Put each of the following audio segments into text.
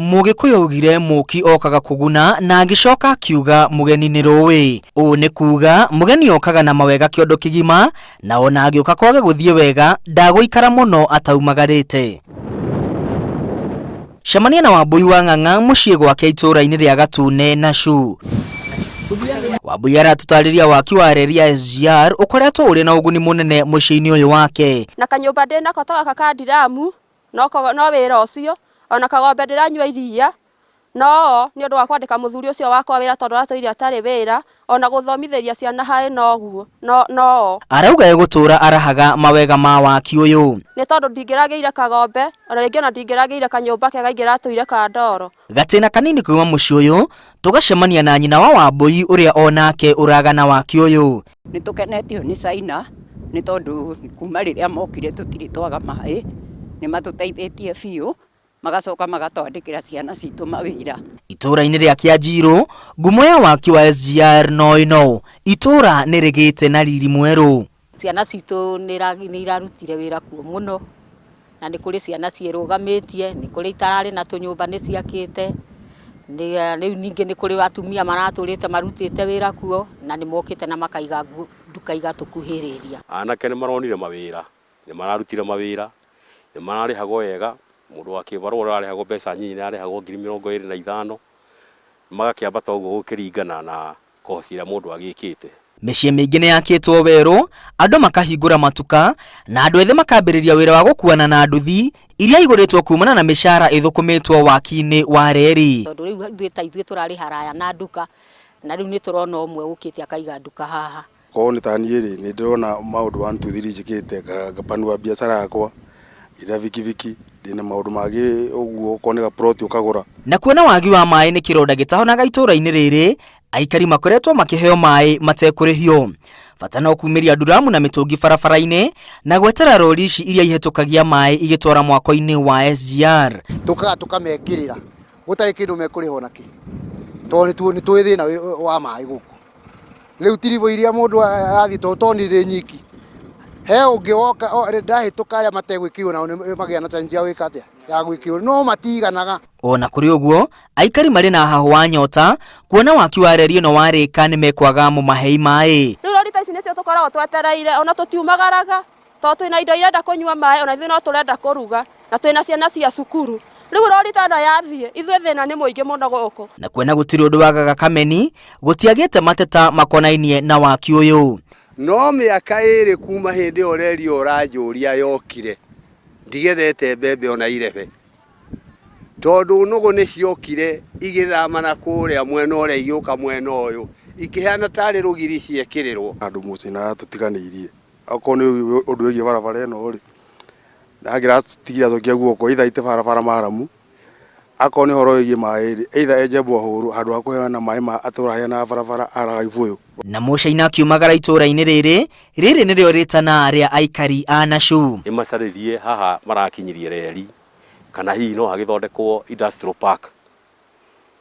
Mũgĩkũyũ augire mũki okaga kũguna na agĩcoka akiuga mũgeni nĩ rũĩ. Ũũ nĩ kuga mũgeni okaga na mawega kĩondo kĩgima na ona agĩũka kwage gũthiĩ wega ndagũikara mũno ataumagarĩte. Cemania na Wambui wa Ng'ang'a mũciĩ gwake itũũra-inĩ rĩa Gatune Nashu. Wambui aratũtarĩria waki wa reri ya SGR ũkoretwo ũrĩ na ũguni mũnene mũciĩ-inĩ ũyũ wake. Na kanyũmba ndĩnako ta gaka ka ndiramu no wĩra ũcio, ona kagombe ndĩranyua iria no nĩ ũndũ wa kwandĩka mũthuri ũcio wakwa wĩra tondũ aratũire atarĩ wĩra, ona gũthomithĩria ciana haĩ noguo no. Arauga egũtũra arahaga mawega ma waki ũyũ. Nĩ tondũ ndingĩragĩire kagombe, ona rĩngĩ ona ndingĩragĩire kanyũmba kega ingĩratũire ka ndoro. Gatĩna kanini kuma mũciĩ ũyũ tũgacemania na nyina wa Wambũi ũrĩa onake ũragana waki ũyũ. Nĩ tũkenetio nĩ China nĩ tondũ kuma rĩrĩa mokire tũtirĩ twaga maĩ, nĩ matũteithĩtie biũ, magacoka magatwandĩkĩra ciana citũ mawĩra. Itũũra-inĩ rĩa Kĩanjirũ, ngumo ya waki wa SGR no ĩno, itũũra nĩ rĩgĩte na riri mwerũ. Ciana citũ nĩ irarutire wĩra kuo mũno, na nĩ kũrĩ ciana ciĩrũgamĩtie, nĩ kũrĩ itararĩ na tũnyũmba nĩ ciakĩte, rĩu ningĩ nĩ kũrĩ atumia maratũrĩte marutĩte wĩra kuo, na nĩ mokĩte na makaiga nduka igatũkuhĩrĩria. Anake nĩ maronire mawĩra, nĩ mararutire mawĩra, nĩ mararĩhagwo wega, mũndũ wa kĩbarũa ũrĩa ũrarĩhagwo mbeca nyinyi nĩ ararĩhagwo 25,000, magakĩambata ũguo gũkĩringana na koci ĩrĩa mũndũ agĩkĩte. Mĩciĩ mĩingĩ nĩ yakĩtwo werũ, andũ makahingũra matuka, na andũ ethĩ makambĩrĩria wĩra wa gũkuana na nduthi iria igũrĩtwo kumana na mĩcara ĩthũkũmĩtwo waki-inĩ wa reri. Tondũ rĩu ithuĩ ta ithuĩ tũrarĩ haraya na nduka, na rĩu nĩ tũrona ũmwe ũkĩte akaiga nduka haha. Korwo nĩ ta niĩ rĩ, nĩ ndĩrona maũndũ one two three njĩkĩte, ngapanua biacara yakwa, ndĩna bikibiki, ndĩna maũndũ mangĩ ũguo, okorwo nĩ ga plot ũkagũra. Na kuona wagi wa maĩ nĩ kĩronda gĩtahonaga itũũra-inĩ rĩrĩ, aikari makoretwo makĩheo maĩ matekũrĩhio. Bata no kumĩria nduramu na mĩtũngi barabara-inĩ na gwetera rori ici iria ihĩtũkagia maĩ igĩtwara mwako-inĩ wa SGR. Tũkaga tũkamekĩrĩra gũtarĩ kĩndũ mekũrĩhwo nakĩ, tondũ nĩ tũĩ thĩna wa maĩ gũkũ. Rĩu tiribũ iria mũndũ athiĩ tondũ to niĩ ndĩ nyiki, he ũngĩ woka ndahĩtũka arĩa mategwĩkĩrwo nao nĩ magĩa na chance ya gwĩka atĩa, ya gwĩkĩrwo no matiganaga. Ona kũrĩ ũguo, aikari marĩ na hahũ wa nyota kuona waki wa reri ĩno warĩka nĩ mekwaga mũmahei maĩ. Rĩu rori ta ici nĩcio tũkoragwo twetereire ona tũtiumagaraga tondũ twĩna indo irenda kũnyua maĩ ona ithuĩ no tũrenda kũruga na twĩna ciana cia cukuru. Rĩu rori ta ĩno yathiĩ ithuĩ thĩna nĩ mũingĩ mũno gũkũ. Na kuona gũtirĩ ũndũ wagaga kameni, gũtiagĩte mateta makonainie na waki ũyũ. No mĩaka ĩĩrĩ kuuma hĩndĩ ĩyo reri ĩyo ũranjũria yokire, ndigethete mbembe ona irebe. Tondũ nũgũ nĩ ciokire igĩthama na kũrĩa mwena ũrĩa igĩũka mwena ũyũ, ikĩhana tarĩ rũgiri ciekĩrĩrwo. Handũ mũciĩ nĩ aratũtiganĩirie, okorwo nĩ ũndũ wĩgiĩ barabara ĩno rĩ, angĩratigire acokia guoko either aite barabara maramu, akorwo nĩ ũhoro wĩgiĩ maĩ rĩ, either enje borehole handũ ha kũheana maĩ ma atĩ ũraheana barabara araga ibũyũ. Na Mũcaina akiumagara itũũra-inĩ rĩrĩ, rĩrĩ nĩrĩo rĩtana rĩa aikari a Nashu. Ĩmacarĩrie haha marakinyirie reri kana hihi no hagĩthondekwo industrial park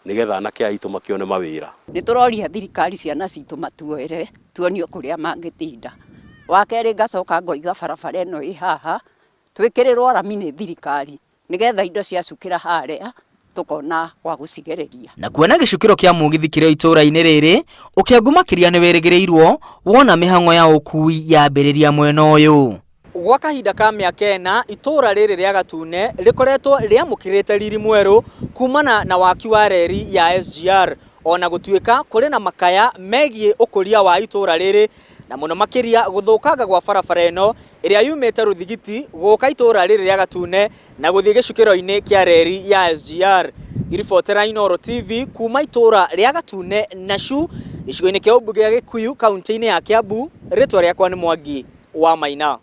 nĩgetha anake aya aitũ makĩone mawĩra. Nĩ tũroria thirikari ciana citũ matuoere tuonio kũrĩa mangĩtinda. Wa kerĩ ngacoka ngoiga barabara ĩno ĩ haha twĩkĩrĩrwo rami nĩ thirikari nĩgetha indo ciacukĩra harĩa tũkona gwa gũcigereria. Na kuona gĩcukĩro kĩa mũgithi kĩrĩ o itũũra-inĩ rĩrĩ, ũkengu makĩria nĩ wĩrĩgĩrĩirwo wona mĩhang'o ya ũkui yambĩrĩria mwena ũyũ. Gwa kahinda ka mĩaka ĩna, itũũra rĩrĩ rĩa Gatune rĩkoretwo rĩamũkĩrĩte riri mwerũ kumana na waki wa reri ya SGR. Ona gũtuĩka kũrĩ na makaya megiĩ ũkũria wa itũũra rĩrĩ na mũno makĩria gũthũkanga gwa barabara ĩno ĩrĩa yumĩte Rũthigiti gũka itũũra rĩrĩ rĩa Gatune na gũthiĩ gĩcukĩro-inĩ kĩa reri ya SGR. Ngĩribotera Inooro TV kuma itũũra rĩa Gatune Nashu gĩcigo-inĩ kĩa ũmbunge gĩa Gĩkuyu kaunti-inĩ ya Kiambu, rĩtwa rĩakwa nĩ Mwangi wa Maina.